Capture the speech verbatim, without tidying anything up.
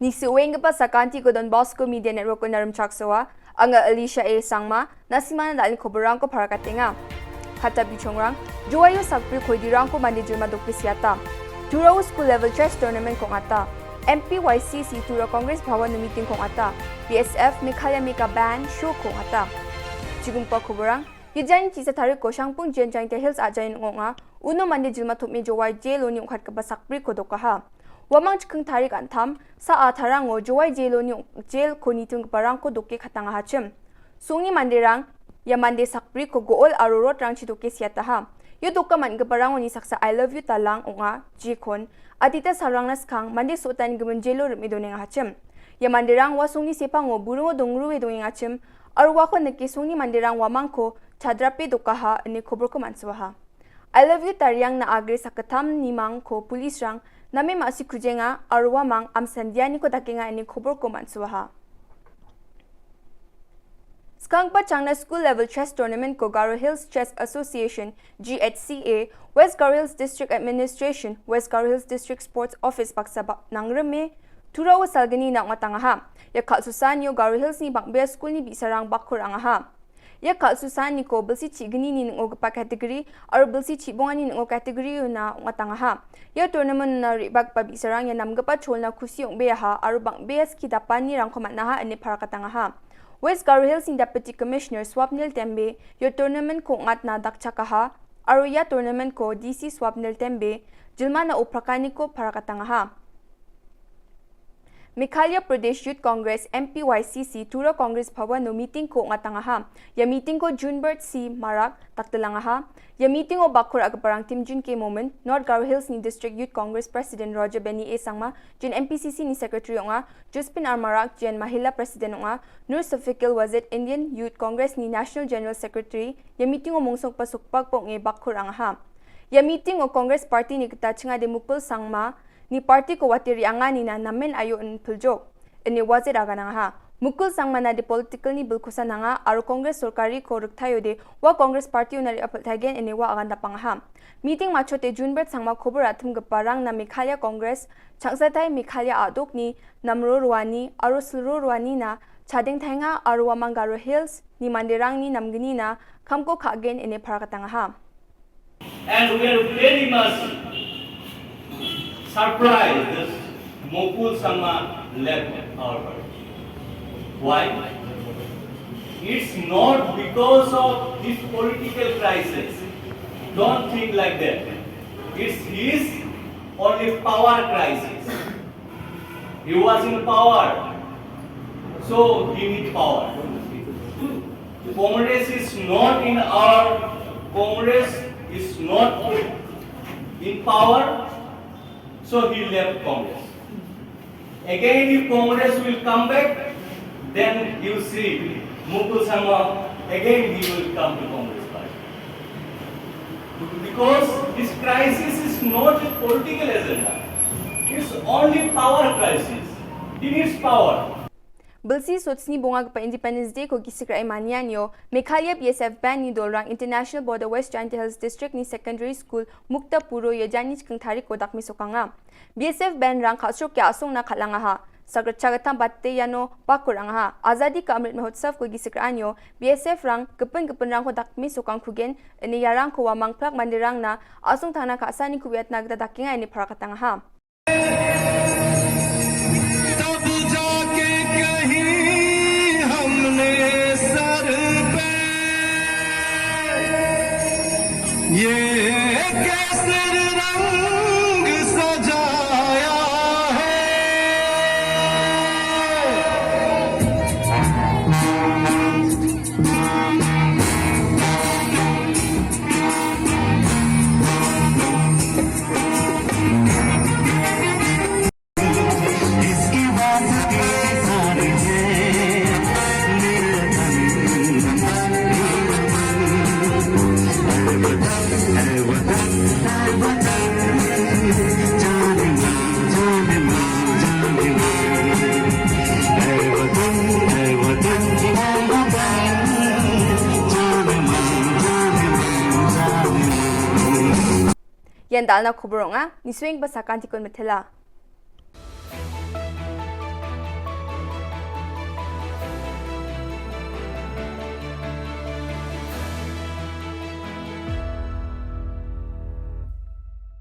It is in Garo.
Nisi uenggipa sakantiko Don Bosco Media Network-ona rimchaksoa. Anga Alicia A Sangma, nasimana dal·ni koborrangko parakatenga. Kata bichongrang, Joaio sakbri koidirangko mande jilma doke siata. Turao School Level Chess Tournament kong·ata. M P Y C C Tura Congress Bhavan-o meeting kong·ata. B S F Meghalaya Mega Band Show kong·ata. Chigumgipa koborrang, Gijani chisa tariko Shangpung Jian Jaintia Hills a·jani ong·ong·a. Uno mande jilma tom·e Jowai jail-oni ong·katgipa sakbriko dokaha. Uamang chikking tarik an·tam, sa·a tarango Jowai jail-oni ong-, jail-ko nitimgiparangko doke katangahachim. Songni manderang ia mande sakbriko go·ol aro rod-rangchi doke siataha. Ia doka man·giparangoni saksa I love you talang ong·a, jekon adita salrangna skang mande so·otani gimin jail-o rim·e donengahachim. Ia manderang ua songni sepango buringo dongrue dongengachim, aro uako nike songni manderang uamangko chadrape dokaha ine koborko man·soaha. I love you tariangna agre sakgittam nimangko police-rang name ma·sikujenga aro uamang amsandianiko dakenga ine koborko man·soaha. Skanggipa changna School Level Chess Tournament-ko Garo Hills Chess Association, G H C A, West Garo Hills District Administration, West Garo Hills District Sports Office baksa ba-, nangrime Turao salgnina ong·atangaha. Ia kal·susaanio Garo Hills-ni bang·bea skulni bi·sarang bakko ra·angaha. Ia kal·susaaniko bilsi chi·gnini ning·ogipa category aro bilsi chibongani ning·o category-ona ong·atangaha. Ia tournament-ona re·bagipa bi·sarang ia namgipa cholna kusi ong·beaha aro bang·bea ski dapanirangko man·aha ine parakatangaha. West Garo Hills-ni Deputy Commissioner Swapnil Tembe ia tournament-ko ong·atna dakchakaha aro ia tournament-ko D C Swapnil Tembe jilmana oprakaniko parakatangaha. Meghalaya Pradesh Youth Congress, M P Y C C, Tura Congress Bhavan-o meeting-ko ong·atangaha. Ia meeting-ko Junbert C Marak daktilangaha. Ia meeting-o bakko ra·giparang Timjin K Momin, North Garo Hills-ni District Youth Congress President Roger Benny A Sangma, Jin M P C C-ni Secretary ong·a, Josephine R Marak, Jin Mahila President ong·a, Nur Sofikil Wazid, Indian Youth Congress-ni National General Secretary, ia meeting-o mongsokba sokbakba ong·e bakko ra·angaha. Ia meeting-o Congress Party-ni gita chingade Mukul Sangma, ni party-ko wate re·anganina namen ayo inpiljok, ine Wazid aganangaha. Mukul Sangmana de political-ni bilkosa nanga aro Congress sorkariko riktaiode ua Congress party-ona re·apiltaigen ine ua agandapangaha. Meeting machote Junbert Sangma kobo ra·timgiparangna Meghalaya Congress, Changsatai Meghalaya a·dokni namro roani aro silro roanina chadengtaenga aro uamang Garo Hills-ni manderangni namgnina kamko ka·gen ine parakatangaha. And we are very much surprised that Mukul Sangma left our party. Why? It's not because of this political crisis. Don't think like that. It's his only power crisis. He was in power, so he need power. Congress is not in our, Congress is not in power, so he left Congress. Again, if Congress will come back, then you see Mukul Sangma, again he will come to Congress party. Because this crisis is not a political agenda. It's only power crisis. He needs power. Bilsi sotsni bongagipa Independence Day-ko gisik ra·e manianio Meghalaya B S F band-ni dolrang International Border West Jaintia Hills District-ni Secondary School Muktapuro ia jani chikking tariko dakmesokanga. B S F band-rang kal·sroke a·songna kal·angaha. Sakgitchagittam bate iano bakko ra·angaha. Azadi Ka Amrit Mahotsav-ko gisik ra·anio B S F-rang gipin gipinrangko dakmesokangkugen, ine iarangko uamang pilak manderangna a·songtangna ka·saaniko uiatna gita dakenga ine parakatangaha. तब जाके कहीं हमने सर पे ये केसर रंग सजाया है। Ian dal·na koborong·a, nisuenggipa sakantikon mitela.